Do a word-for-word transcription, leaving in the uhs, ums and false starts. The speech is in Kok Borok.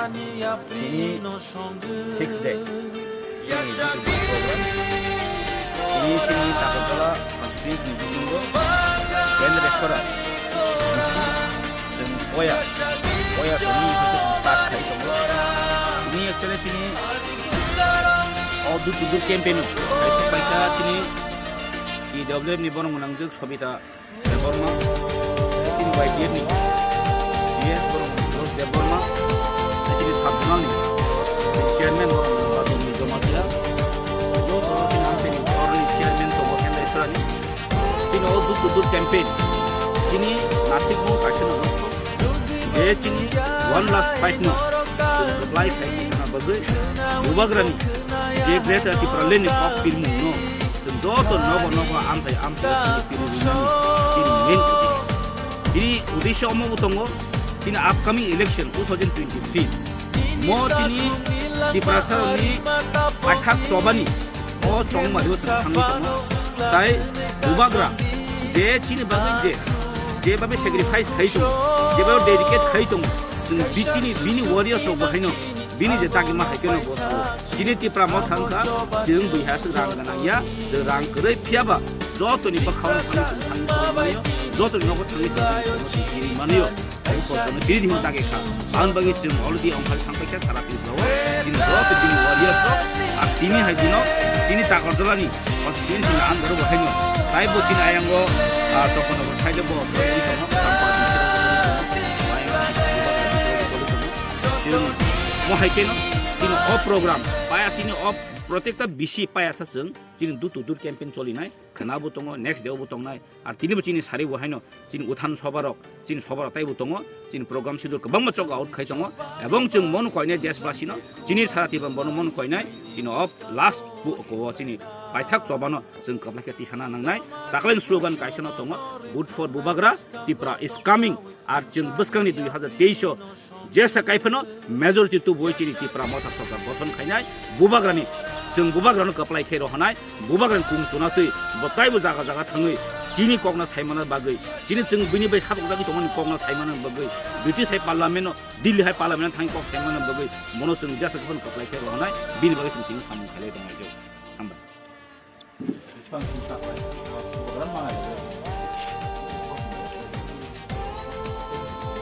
Tini six day. Chini B J P program. Tini chini Takarjala constituency ni bisingo Kendra Sora bisi chwng boya, boya simi hwnkhe chwng start khai tongo. Tini actually chini o door to door campaign o kaisa paisa chini T W F ni borok mwnangjak Sobita Debbarma, chini Y T F ni C S borok Rose Debbarma, chini sub zonal ni chairman borok Baduni Jamatia, joto chini amteni borok ni chairman tongo Kendra Sora ni. Chini o door to door campaign, chini Nasik mung kaisa no nokho. Je chini one last fight no, chwng kwplai khai tongna bagwi, Bubagrani je Greater Tipraland ni kok pirmung no, chwng joto nogo nogo amchai amchai chini piri rinani chini main uddesho. Chini uddesho omo bo tongo, chini upcoming election two thousand twenty-three mo chini Tiprasa ni paithak chobani o chongmari o chwng thangwi tongo. Tai Bubagra je chini bagwi je, je babe sacrifice khai tongo, je babe dedicate khai tongo, chwng bi-, chini bini warriors rok bo haino bini je dagima hai kheno bo sao. Chini Tipra Motha wngkha, chwng bui ha aswk rang gwnang ya, chwng rang kwrwi phiya ba jotoni bwkhao thangwi chwng thangwi manayo, jotoni nogo thangwi chwng thangwi manayo. Ang kotorno tini hwn dagi kha. Ang bagwi chwng already ongkhar thang paikha sara Tripura o. Chini joto bini warriors rok, ah, tini hai dino, tini Takarjala ni constituency ni ang goro bo haino. Tai bo chini ayang o, ah, tokon tokon side bo, tong tong, tang pa di sero bo tong tong. Chwng mo hai keno, tini o program, paya tini o protekta bisi paya sa chwng, chini door to door campaign cholinai, khana bo tongo, next day bo tongnai. Ar tini bo chini sari bo haino chini uthan soba rok, chini soba rok taibo tongo, chini program schedule kwbangma chok out khai tongo, ebong chwng mon koinai desbasino, chini sara tiban bono mon koinai, chini of last bu-, ko chini paithak chobano chwng kwplai khe tisana nangnai. Taklai slogan kaisa no tongo, "Vote for Bubagra, Tipra is coming." Ar chwng bwskangni dui hazar teis o jesa kaiphano majority tubui chini Tipra Motha Sarkar gothon khainai, Bubagrani, chwng Bubagrano kwplai khe rohonai, Bubagrani kung chuna twi bo taibo jaga jaga thangwi chini kokno saimana bagwi, chini chwng bini bai sabok jagwi tongmani kokno saimana bagwi, British hai parliament no, Delhi hai parliament no thangwi kok saimana bagwi, bono chwng jesa kaiphano kwplai khe rohonai, bini bagwi chwng tini samung khailai tonglaijak. Hambai.